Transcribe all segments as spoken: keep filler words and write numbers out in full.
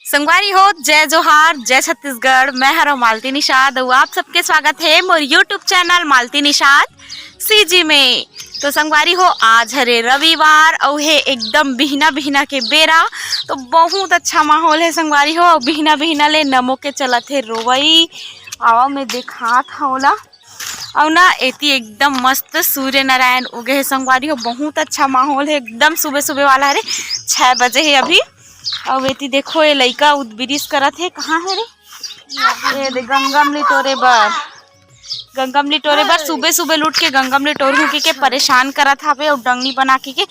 संगवारी हो, जय जोहार, जय छत्तीसगढ़। मैं हरो मालती निषाद अउ आप सबके स्वागत हे मोर YouTube channel Malti Nishad CG में। तो संगवारी हो, आज हरे रविवार अउ हे एकदम बिहना बिहना के बेरा। तो बहुत अच्छा माहौल हे संगवारी हो। अउ बिहना बिहना ले नमो के चलत हे रोवई। आवा, मैं देखात हव ओला। अउ ना, एती एकदम मस्त सूर्य नारायण उगे हे संगवारी हो। बहुत अच्छा माहौल हे, एकदम सुबह सुबह वाला हरे। छह बजे हे अभी। अउ एती देखो, ये लइका उदबिरिस करत हे। कहाँ हे रे? ये दे, गंगमली टोरे बर। गंगमली टोरे बर सुबह सुबह लूट के गंगमली टोरहूं कहिके परेशान करत हवे अउ डंगनी बना कहिके।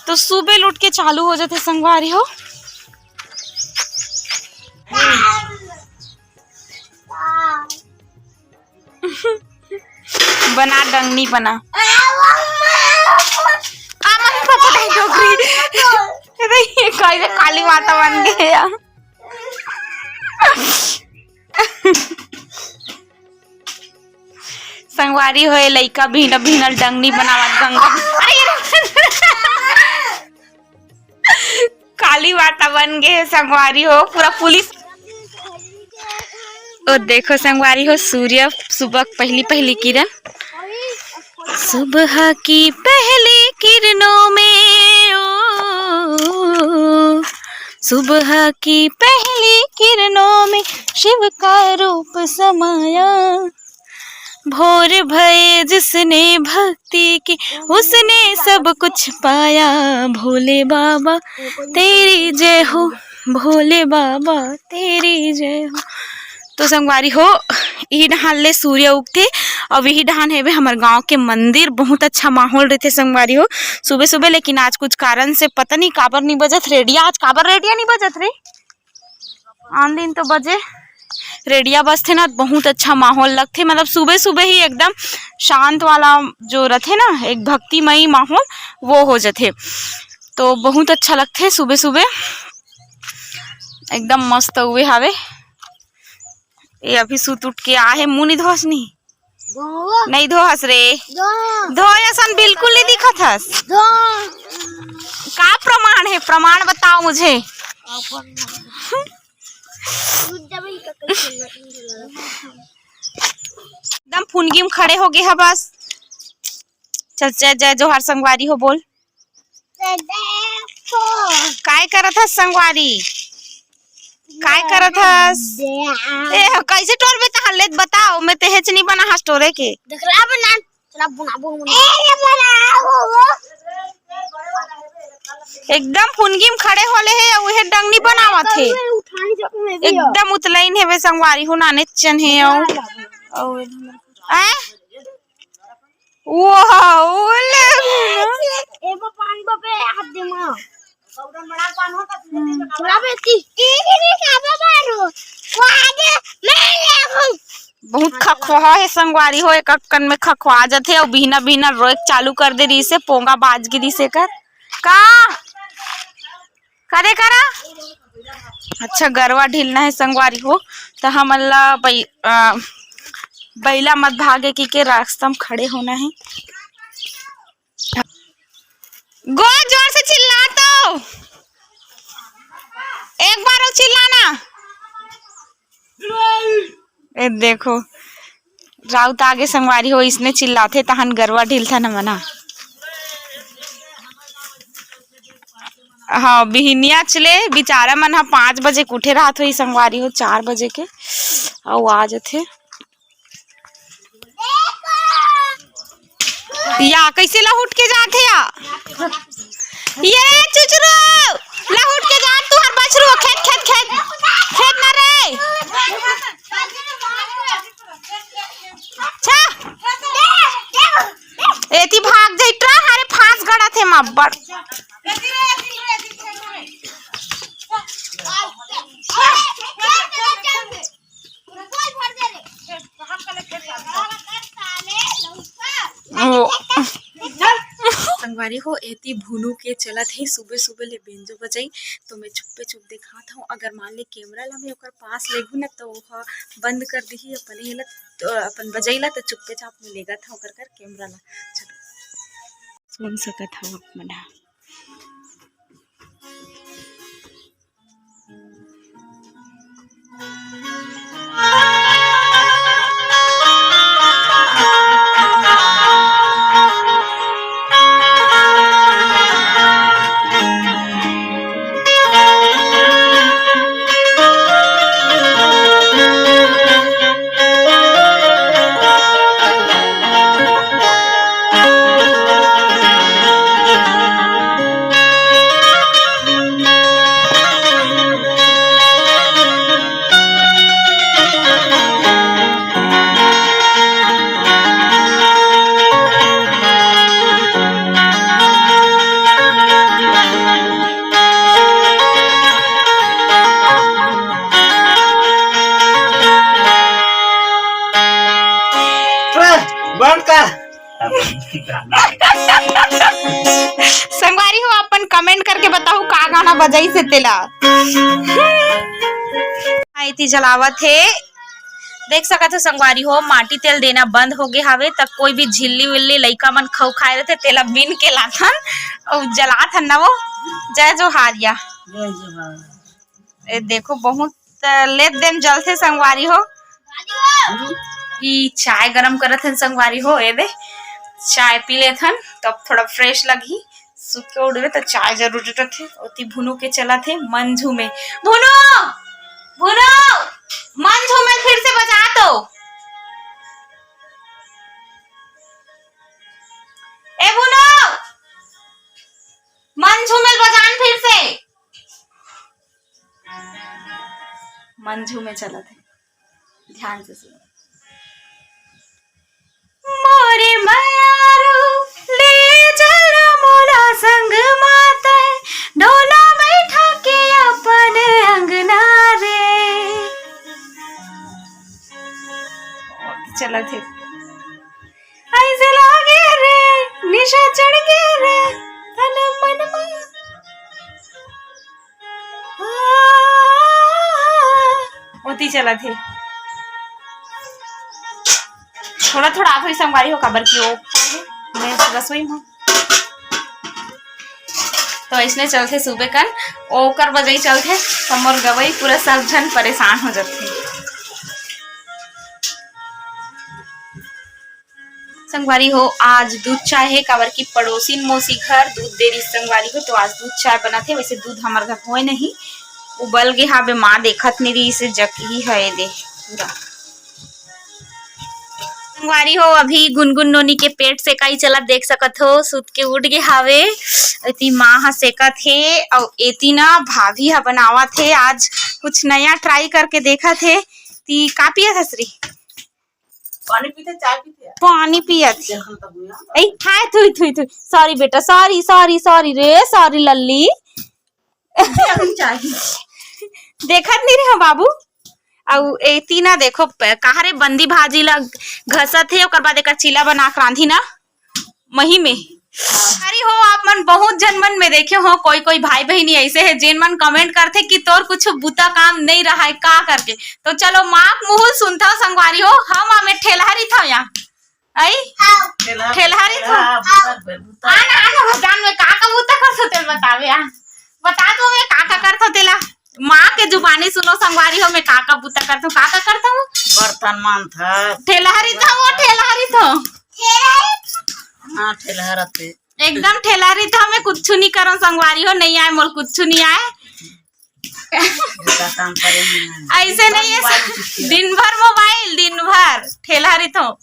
तो सुबह लूट के चालू हो जाथे संगवारी हो। बना डंगनी बना। आ, मम्मी पापा नहीं डोकरी। अरे, ये कैसे काली माता बन गए यार। संगवारी हो, ये लइका भीना भीना डंगनी बनावत गंगा। अरे, ये काली माता बन गए हे संगवारी हो, पूरा पुलिस। ओ देखो संगवारी हो, सूर्य सुबह पहली पहली किरण, सुबह की पहली किरणों में, ओ सुबह की पहली किरणों में शिव का रूप समाया। भोर भये जिसने भक्ति की, उसने सब कुछ पाया। भोले बाबा तेरी जय हो, भोले बाबा तेरी जय हो। तो संगवारी हो, इही डहान ले सूर्य उगथे। अब इही डहान हेबे हमर गांव के मंदिर। बहुत अच्छा माहौल रहथे संगवारी हो सुबह सुबह, लेकिन आज कुछ कारण से पता नहीं काबर नहीं बजत रेडिया। आज काबर रेडिया नहीं बजत रे? आन दिन तो बजे रेडिया बजथे ना, बहुत अच्छा माहौल लगथे। मतलब सुबह सुबह ही एकदम शांत वाला जो रथे ना, एक भक्तिमयी माहौल, वो हो जथे। तो बहुत अच्छा लगथे सुबह सुबह, एकदम मस्त उए हावे। ये अभी सुत उठ के आ हे, मुंह नहीं धोस नहीं? नहीं धोहस रे। धो। धोए असन बिल्कुल नहीं दिखत हस। का प्रमाण हे? प्रमाण बताओ मुझे। एकदम फुनगी में खड़े हो गए हे बस। चल, जय, जय जोहार संगवारी हो बोल। काय करत हस संगवारी? काय करत हस? ए, कैसे टोरबे तहां ले बताओ, मैं तेहेच नहीं बना हस टोरे के। देख रहा बना, चला बनाबो हम। एकदम फुनगी में खड़े होले हे, अउ उहे डंगनी बनावत हे। एकदम उतलइन हेवे संगवारी हो, नाने चन हे अउ, अउ, आय? वाह, ओ ले ना। एमा पान बबे हाथ दे मा। पाउडर मड़ा पान होता, थोड़ा बेटी। ये भी खाबे मारो। वो आगे मैं ले आऊं। बहुत खखवाहा हे संगवारी हो, एक अक्कन में खखवा जथे अउ बिहना बिहना रोए चालू कर दे रहिसे, पोंगा बाज गे रहिसे कर। का? करे करा। अच्छा, गरवा ढीलना हे संगवारी हो, त हमन ला बै-, अ, बैला मत भागे कहिके रास्ता म खड़े होना हे। गो जोर से चिल्ला तो, एक बार अउ चिल्लाना। ए देखो, राउत आगे संगवारी हो, इसने चिल्लाथे, तहन गरवा ढीलथन हमन ह। हाँ, बिहिनिया चले, बिचारा मन ह पाँच बजे के उठे रहत होही संगवारी हो, चार बजे के, अउ आ जथे। या, कैसे लहुट के जाथे या? ये रे चुचरू, लहुट के जा तू हर बछरू, खेत, खेत, खेत, खेत ना रे। छा। एती भाग जइट रहा, अरे फांस गड़त हे मब्बड़। ओ। संगवारी हो, एती भुनू के चलत हे सुबह सुबह ले बेंजो बजई, तो मैं चुप्पे चुप देखात हूँ। अगर मान ले कैमरा ला मैं ओकर पास लेगू ना, तो ओह बंद कर दिही अपन एला, तो अपन बजई ला, तो चुप्पे चाप में लेगत हूँ ओकर कर कैमरा ला। चलो, सुन सकत हव आप मन ह। संगवारी हो, अपन comment करके बताहू का गाना बजाइस हे तेला। हाँ, एती जलावत हे, देख सकत हो संगवारी हो, माटी तेल देना बंद हो गे हावे, त कोई भी झिल्ली विल्ली लइका मन खऊ खाए रथे, तेला बीन के लाथन अउ जलाथन ना वो। जय जोहार या। जय जोहार। ए देखो, बहुत लेत देन जलथे संगवारी हो। ई चाय गरम करत हन संगवारी हो, ए दे चाय पी लेथन, तब थोड़ा fresh लगही। सुत के उठबे त चाय जरूरी रथे। ओती भुनू के चलत हे मंझू में। भुनू, भुनू, मंझू में फिर से बजा तो। ए भुनू, मंझू में बजान फिर से। मंझू में चलत हे, ध्यान से सुनो। मोरे मयारू ले चल मोला संग मातय, डोला बैठा के अपन अंगना रे। चलत हे। ऐसे लागे रे, निशा चढ़ गे रे, तन मन मा। ओती चलत हे। थोड़ा थोड़ा आत होही संगवारी हो, काबर कि ओ मैं रसोई में। तो अइसने चलथे सुबे कन, ओकर बजई चलथे, त मोर गवई पूरा सब झन परेशान हो जाथे। संगवारी हो, आज दूध चाय हे, काबर कि पड़ोसिन मौसी घर दूध दे रहिस संगवारी हो, तो आज दूध चाय बनत हे। वैसे दूध हमर घर होय नहीं, उबल गे हाबे, माँ देखत नहीं रहिस, जकही हे दे पूरा। संगवारी हो, अभी गुनगुन नोनी के पेट सेकाई चलत, देख सकत हो, सुत के उठ गे हावे। एती माँ ह सेकत हे, अउ एती ना भाभी ह बनावत हे, आज कुछ नया try करके देखत हे। ती का पियत हस री? पानी पीथे, चाय पीथे? पानी पियत। देखल तब ना। ए, हाय, थुई, थुई, थुई। Sorry बेटा, sorry, sorry, sorry रे, sorry लल्ली। अभी चाय। देखत नहीं रहे बाबू। अउ एती ना देखो, प-, कहा रे बंदी भाजी ला घसत हे, ओकर बाद एकर चीला बना के रांधी ना। मही में। अरे हो, आप मन बहुत झन मन में देखे हो, कोई कोई भाई बहिनी ऐसे हे, जेन मन comment करथे कि तोर कुछ बुता काम नहीं रहा है, का करके। तो चलो, माँ के मुँह सुनथव संगवारी हो, हम हमें ठेलहा रहिथव यहाँ। आई? ठेलहा, ठेलहा रहिथव। हाँ, बुता, बुता। आना, आना, भगवान में का का बुता करथव, तेल बतावे आ। बता दो, मैं का का करथव, तेला। माँ के जुबानी सुनो संगवारी हो, मैं का का बुता करथव, का का करथव। बर्तन मांजथव। ठेलहा रहिथव, वो ठेलहा रहिथव। हाँ, ठेलहा रहिथे। एकदम ठेलहा रहिथव, मैं कुछ नहीं करव संगवारी हो, नहीं आए, मोर कुछ नहीं आए। ऐसे नहीं है, दिन भर mobile, दिन भर ठेलहा रहिथव।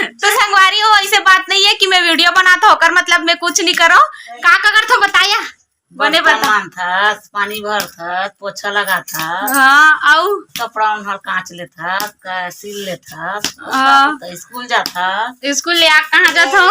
तो संगवारी हो, ऐसे बात नहीं है कि मैं video बनाथव, ओकर मतलब मैं कुछ नहीं करव। का का करथव बताया? बने बर्तन बता। मांजथस, पानी भरथस, पोछा लगाथस। हाँ, अउ? कपड़ा ओन्हर कांच लेथस, का-, सिल लेथस, हाँ। त स्कूल जाथस। स्कूल ले आ कहाँ जाथव?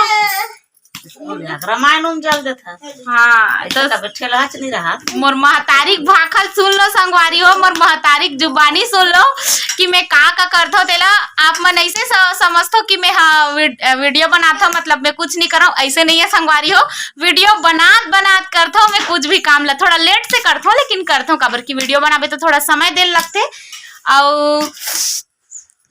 स्कूल ले आ रामायण उम चल देथस। हाँ, ऐसे तो तब ठेलहा च नहीं रहा। मोर महतारी के भाखल सुन लो संगवारी हो, मोर महतारी के जुबानी सुन लो कि मैं का का करथव तेला। आप मन ऐसे स-, समझथव कि मैं, हाँ, वीड-, video बनाथव, मतलब मैं कुछ नहीं करव, ऐसे नहीं है संगवारी हो। Video बनात बनात करथव मैं कुछ भी काम ला, थोड़ा late से करथव लेकिन करथव, काबर कि video बनाबे तो थोड़ा समय दे लगथे। अउ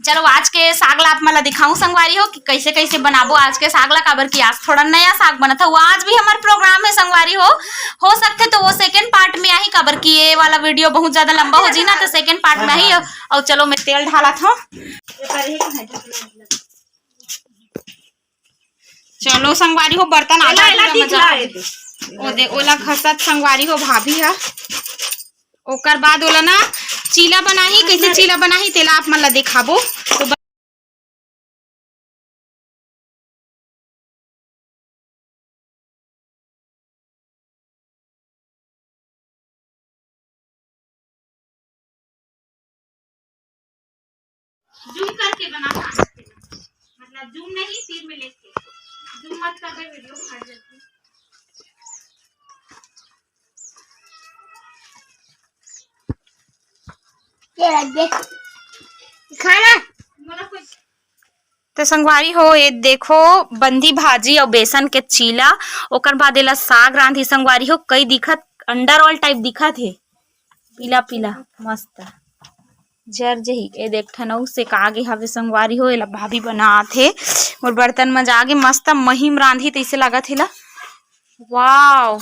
चलो आज के साग ला आप मन ला दिखाऊं संगवारी हो कि कैसे कैसे बनाबो आज के साग ला, काबर कि आज थोड़ा नया साग बनत हे। वो आज भी हमर program है संगवारी हो, हो सकथे तो वो second part में आही, काबर कि ये वाला video बहुत ज्यादा लंबा हो जी ना, तो second part में आही। अउ चलो मैं तेल ढालत हूँ। चलो संगवारी हो, बर्तन आधा एला, एला अधूरा मजा। ओ दे, ओला घसत संगवारी हो भाभी हा। ओकर बाद ओला ना चीला बनाही, कैसे चीला बनाही तेला आप मन ला दिखाबो। तो ब- Zoom करके बना सकते हैं, मतलब zoom नहीं, तीर में लेके zoom मत कर दे, video फट जाती है। ये रख दे। खाना। बोला कुछ। तो संगवारी हो, ये देखो, बंदी भाजी अउ बेसन के चीला, ओकर बाद एला साग रांधी संगवारी हो। कई दिखत, अंडा रोल टाइप दिखत हे, पीला पीला, मस्त जर जही। ये देख, ठन अउ सेका गे हवे संगवारी हो, एला भाभी बनात हे। मोर बर्तन म जागे मस्त महीम रांधी तइसे लागत हे ला। वाओ।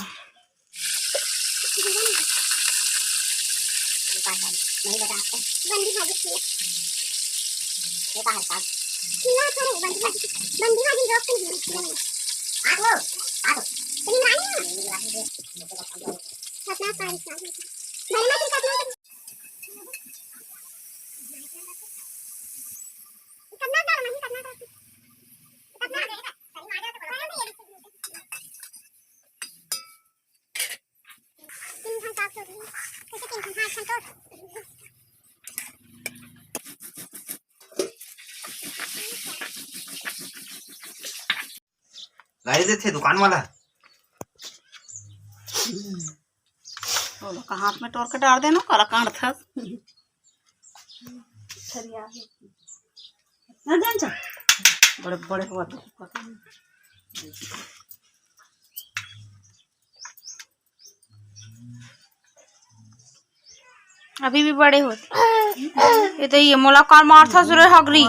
गाड़ी देथे दुकान वाला। ओला का हाथ में टोर के डार देना, काला कांड था। ना जान चा। बड़े बड़े हुआ तो। अभी भी बड़े होत। ये तो ये मोला काल मारथा सुरे हगरी।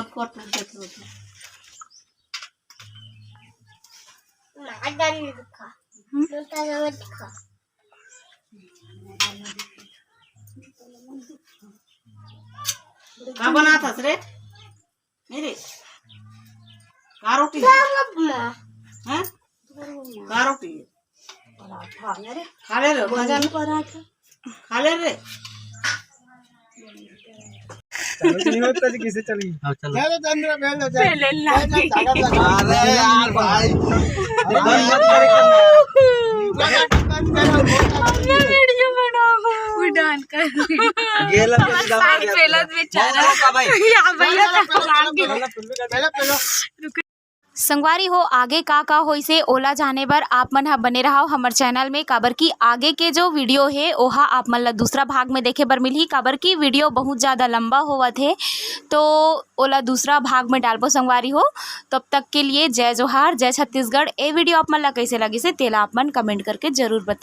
का बनात हस रे? नहीं रे। का रोटी है? हैं? का रोटी है? खा ले रे, मजा नहीं। खा ले रे। चलो, नहीं होता जी, किसे चली? हाँ, चलो। चलो, चंद्र, बेल लो, चलो। पहले लागी। अरे यार भाई। अरे, बंद मत करे करना। बंद करो, बंद करो। हमने वीडियो बनाओ। उड़ान कर। गेला के हमारे साथ बेला बेचारा। मौका भाई। या भैया का लाग गया। पहले, पहले। संगवारी हो, आगे का का होइसे, ओला जाने बर आप मन ह बने रहव हमर चैनल में, काबर कि आगे के जो वीडियो हे, ओहा आप मन ला दूसरा भाग में देखे बर मिलही, काबर कि वीडियो बहुत ज़्यादा लंबा होवत हे, तो ओला दूसरा भाग में डालबो संगवारी हो। तब तक के लिए जय जोहार, जय छत्तीसगढ़। ए वीडियो आप मन ला कइसे लगिसे, तेला आप मन कमेंट करके जरूर बताओ।